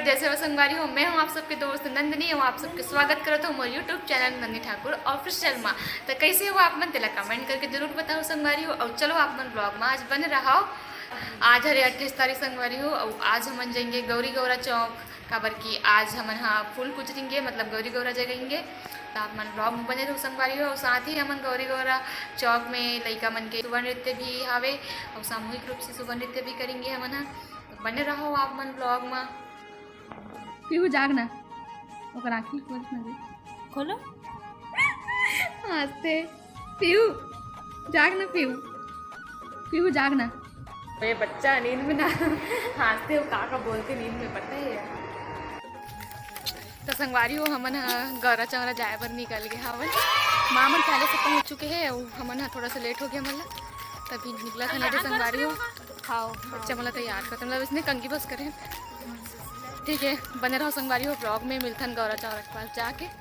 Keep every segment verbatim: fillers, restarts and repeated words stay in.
जैसे हो संगवारी हो, मैं हूँ आप सबके दोस्त नंदिनी, और आप सबके स्वागत करत हूँ मोर YouTube चैनल नंदिनी ठाकुर ऑफिशियल मा। तो कैसे हो आप मन, तेला कमेंट करके जरूर बताओ संगवारी हो। और चलो आप मन ब्लॉग मा आज बने रहो। आज हरे अट्ठाईस तारीख संगवारी हो, और आज हमन जाएंगे गौरी गौरा चौक, काबर कि आज हमन हा फूल कुचरिंगे, मतलब गौरी गौरा जगाएंगे। तो आप मन ब्लॉग में बने रहो संगवारी हो। और साथ ही हमन गौरी गौरा चौक में लइका मन के सुबह नृत्य भी हावे, और सामूहिक रूप से सुबह नृत्य भी करेंगे हमन हा। तो बने रहो आप मन ब्लॉग मा। पीहू जाग ना, ओकर आँखी खोल ना दे। खोलो। हंसते। पीहू, जाग ना पीहू। पीहू जाग ना। ये बच्चा नींद में ना हंसते हो, का का बोलते नींद में, पता है यार। तो संगवारी हो, हमन ह गौरा चौरा जाए बर निकल गए हवन। माँ मन पहले से पहुँच चुके हैं, अउ हमन ह थोड़ा सा लेट हो गया हमन ला, तभी निकला था ना संगवारी हो। खाओ। बच्चा मन ला तैयार करते, मतलब इसने कंगी बस करे। ठीक है, बने रहो संगवारी हो ब्लॉग में, मिलथन गौरा चौरा के पास जाके।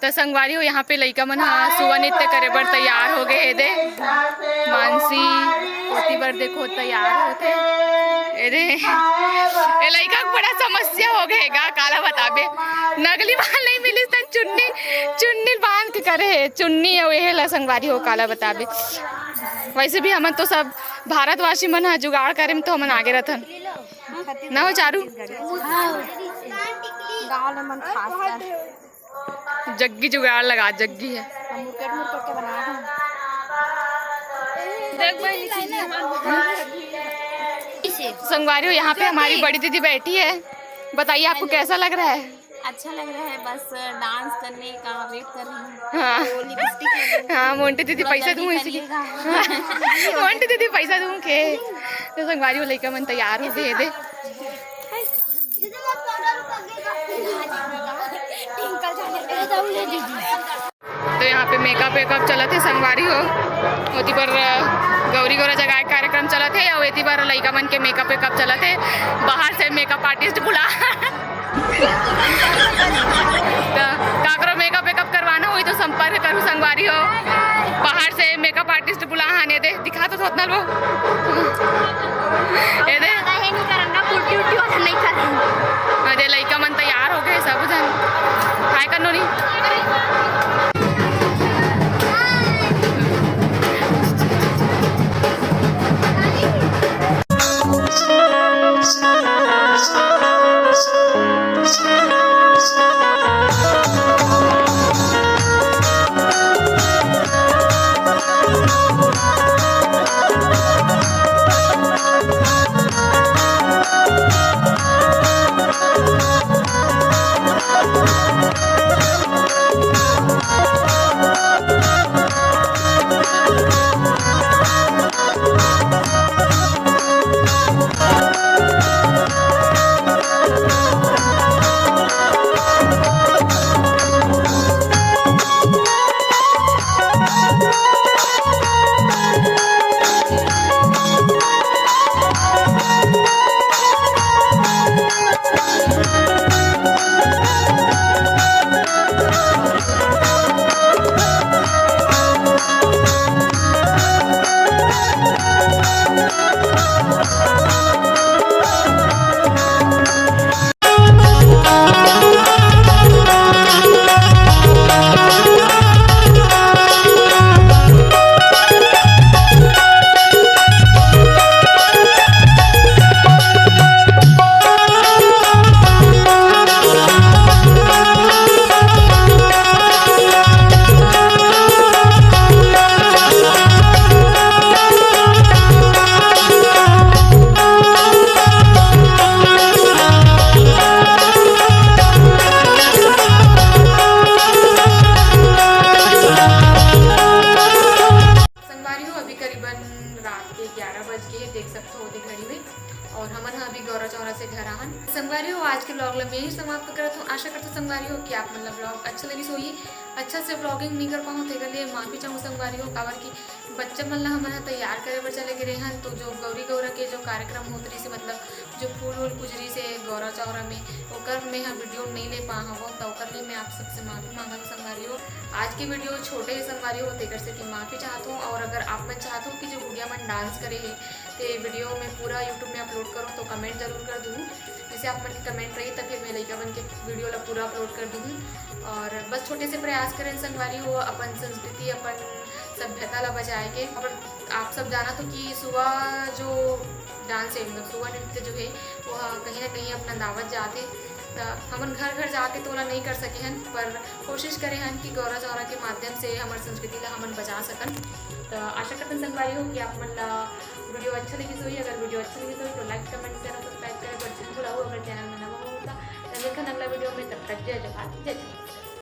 त संगवारी हो, यहाँ पे लइका मन ह सुवा नृत्य करे बर तैयार हो गए हे दे। मानसी ओती बर देखो तैयार होथे। ए दे, ए लइका के बड़ा समस्या हो गए गा, काला बताबे। नकली बाल नहीं मिलिस त चुन्नी, चुन्नी बांध के करे हे, चुन्नी अउ एहे ला संगवारी हो, काला बताबे। वैसे भी हमन तो सब भारतवासी मन ह जुगाड़ करे में तो हमन आगे रथन। ना हो चारू? गाँव ले मन खास कर। जग्गी जुगाड़ लगा, जग्गी है। हम मुरकेट मुरकेट के बना रहे हैं। देख भाई, इसे संगवारी हो, यहाँ पे हमारी बड़ी दीदी बैठी है। बताइए, आपको कैसा लग रहा है? अच्छा लग रहा है, बस डांस करने का वेट कर रही हूँ। हाँ। वो लिपस्टिक लगी है। हाँ, मोंटी दीदी थोड़ा पैसा जल्दी दूँ इसीलिए। करिएगा। मोंटी दीदी पैसा दूँ के। तो संगवारी हो, लइका मन तैयार हो गए दे। तो यहाँ पे मेकअप वेकअप चलत हे संगवारी हो। ओती बर, अ, गौरी गौरा जगाए के कार्यक्रम चलत हे, अउ एती बर लइका मन के मेकअप वेकअप चलत हे। बाहर से मेकअप आर्टिस्ट बुला। त काकरो मेकअप वेकअप करवाना होही तो संपर्क करू संगवारी हो। बाहर से मेकअप आर्टिस्ट बुला हाने दे, दिखा तो थोतना लो। ए दे। ज्यादा हे नहीं करंगा, पुट्टी उट्टी वाला नहीं करंगा। अरे लइका मन तैयार हो गए सब जन। हाय कर नोनी। आशा करथों संगवारी हो कि आप मन ला vlog अच्छा लगिस होही। अच्छा से vlogging नहीं कर पाऊँ, तेकर लिए माफी चाहूँ संगवारी हो, काबर कि बच्चा मन ला हमन ह तैयार करे बर चले गे रेहन, तो जो गौरी गौरा के जो कार्यक्रम होत रहिस हे, मतलब जो फूल वूल पुजरी से गौरा चौरा में, ओकर मैं ह video नहीं ले पा हवं, तो ओकर लिए मैं आप सबसे माफी मांगत हूँ संगवारी हो। आज के video छोटे हे संगवारी हो, तेकर से कि माफी चाहत हूँ। और अगर आप मन चाहत हो कि जो गुड़िया मन dance करे हे, ते video मैं पूरा YouTube में upload करूँ, तो comment जरूर कर दूँ। जैसे आप मन के comment रही, तब फिर मैं लइका मन के video ला पूरा upload कर दूँ। और बस छोटे से प्रयास करें संगवारी हो, अपन संस्कृति, अपन सभ्यता ला बचाए के। और आप सब जानत हो कि सुआ जो dance है, मतलब सुआ नृत्य जो है, वो ह कहीं ना कहीं अब नंदावत जात हे। त हमन घर घर जाके तो ओला नहीं कर सके हन, पर कोशिश करे हन कि गौरा चौरा के माध्यम से हमर संस्कृति ला हमन बचा सकन। त आशा करथन संगवारी हो कि आप मन ला video अच्छा लगिस होही। अगर video अच्छा लगिस होही तो like, comment, share और subscribe करे बर झन भुलाहू। अगर channel में नवा हो त मिलथन अगला video में, तब तक जय जोहार, जय छत्तीसगढ़।